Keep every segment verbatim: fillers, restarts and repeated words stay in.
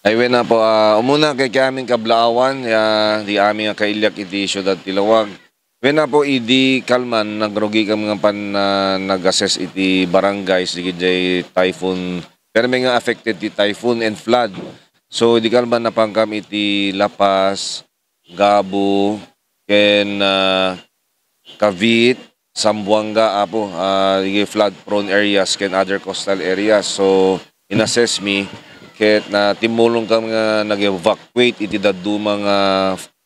Ay, wen, Apo, ah, umuna kay, kay amin kablaawan, ya, di amin nga kailiak iti siudad ti Laoag. Wen, Apo, idi kalman, nagrugikami nga pan, ah, nag-assess iti barangays, di gid jay typhoon. Pero may nga affected ti typhoon and flood. So, idi kalman, napankam iti La Paz, Gabo, ken, ah, Cavite, Zamboanga, Apo, ah, di flood-prone areas ken other coastal areas. So, in-assess mi, ket na timmulong kami nga nag-evacuate iti dadduma nga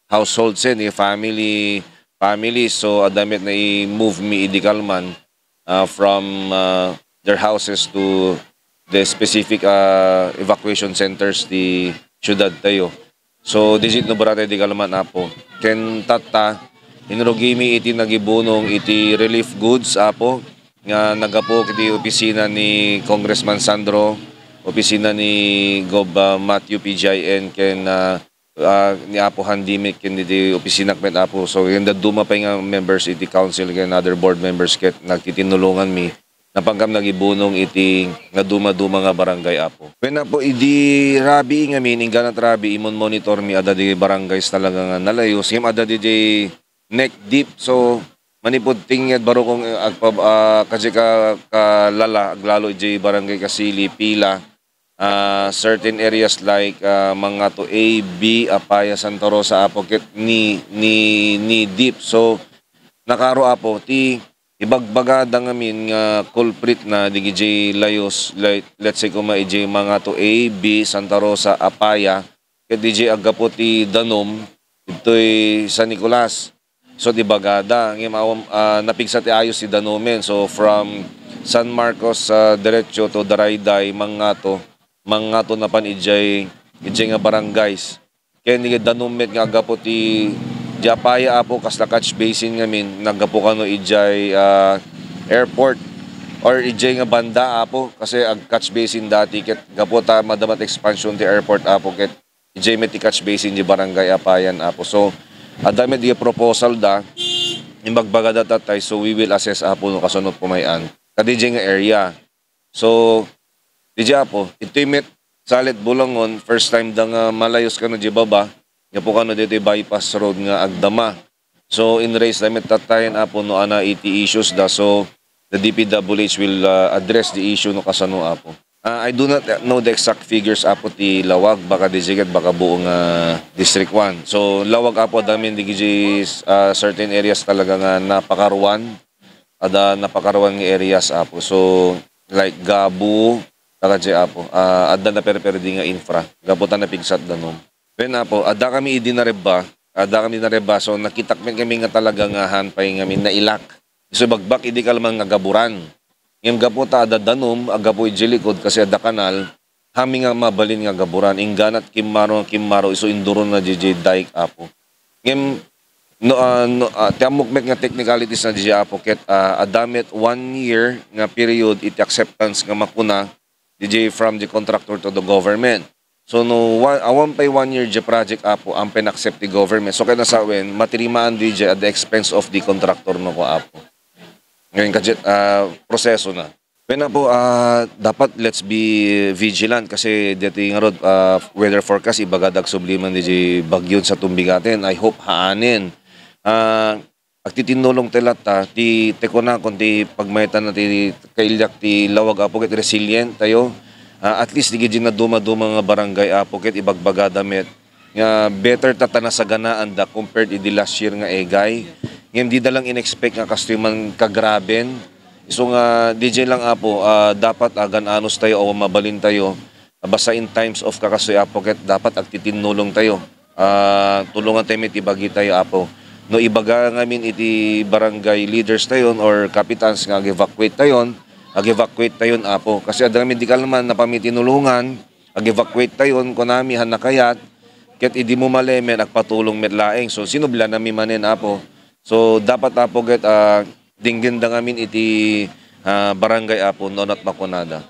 households, eh, ni family, families. So, adda met na i-move mi idi kalman, ah, from, ah, their houses to the specific, ah, evacuation centers ti siudad tayo. So, diay inobra tayo idi kalman, Apo. Ken tatta, inrugimi iti nagibunong iti relief goods, Apo, nga naggapu iti opisina ni Congressman Sandro, opisina ni Gob, ah, Matthew P G I N, ken, ah, ah, ni Apo Handy met ken iti opisina met, Apo. So, ken dadduma pay nga members iti council ken other board members ket nagtitinulongan mi. Napankam nagibunong iti nga duma-duma nga barangay, Apo. Wen, Apo, idi rabii ngamin, ingganat rabii, imon-monitor mi, adda di barangays talaga nga nalayos. Ngem adda di neck deep. So, manipud tinged, baro kong, eh, agpab-, ah, kasi ka, kalala, aglalo iti barangay Kasili, Pila, ah, certain areas like, ah, Mangato A, B, Apaya, Santa Rosa, Apo, ket ni, ni, ni deep. So, nakaro, Apo, ti ibagbagada ngamin nga culprit na digijay layos, like, let's say, kuma ijay Mangato A, B, Santa Rosa, Apaya, ket dijay aggapu ti danum, ditoy San Nicolas. So, di bagada. Ngem awan, ah, napigsa ti ayos ti danumen. So, from San Marcos, ah, diretso to Darayday, Mangato, Mangato napan ijay, ijay nga barangays. Ken ni danum met nga aggapu ti, di Apaya, Apo, kasla catch basin ngamin, naggapu kano ijay, ah, airport or ijay nga banda, Apo, kasi ag-catch basin dati, ket gapu ta madama ti expansion ti airport, Apo, ket ijay met ti catch basin di Barangay Apayan, Apo. So, adda met di proposal da, imbagbaga da tatay, so we will assess, Apo, no kasano pumay-an. Kadijay nga area. So, dijay, Apo, itoy met Salit, Bulangon, first time da nga malayos kano di baba, gapu kano ditoy bypass road nga agdama. So, in-raise da met tattayen, Apo, no ana iti issues da. So, the D P W H will, uh, address the issue no kasano, Apo. Ah, I do not know the exact figures, Apo, ti Laoag, baka district, baka buo nga District one. So, Laoag, Apo, adda met digijay, ah, certain areas talaga nga napakaruan. Adda napakaruan nga areas, Apo. So, like Gabo, takadjay, Apo. Ah, adda naperperdi nga infra. Gapu ta napigsa ti danum. Wen, Apo, adda kami idi Narebba. Adda kami idi Narebba. So, nakitak met kami nga talaga nga haan pay ngamin nailak. So, bagbag idi kalman nga gaburan. Ngem gapu ta adda danum, aggapu iti likod kasi adda kanal, haan mi nga mabalin nga gaburan. Ingganat kimmaro, kimmaro, isu induron na dijay dike, Apo. Ngem, no, ah, no, ah, ti ammok met nga technicalities na dijay, Apo, ket, ah, adda met one year nga period iti acceptance nga makuna, dijay from the contractor to the government. So, no, wa-, awan pay one year dijay project, Apo, haan pay na-accept ti government. So, ket nasawen, matirimaan dijay at the expense of the contractor, no, ko, Apo. Ngayon, kadjay, ah, proseso na. Wen, Apo, ah, dapat let's be vigilant kasi deti ngarud, ah, weather forecast, ibaga da agsubli man dijay bagyo sa tumbigaten. I hope haanen. Ah, agtitinnulong ti latta, ti, ti kunakon, ti pagmaetan na ti kailiak ti Laoag, Apo, ket resilient tayo. Ah, at least, digijay nga duma-duma nga barangay, Apo, ket ibagbagada met nga better ta, ta nasaganaan da compared idi last year nga egay. Ngem dida lang in-expect nga kastoy man kagraben. Isu nga, dijay lang, Apo, ah, dapat agan-anos tayo, awan mabalin tayo. Basta in times of kakastoy, Apo, ket dapat agtitinnulong tayo. Ah, tulongan tayo met ti bagi tayo, Apo. No ibaga ngamin iti barangay leaders tayon or kapitans nga ag-evacuate tayon, ag-evacuate tayon, Apo. Kasi adda ngamin di kalman, napamitinulongan, ag-evacuate tayon, kunami, han nakayat, ket idi mo malemen, agpatulong met laeng. So, sinublanami manen, Apo. So, dapat, Apo, ket, ah, dinggen da ngamin iti, ah, barangay, Apo, no, not makunada.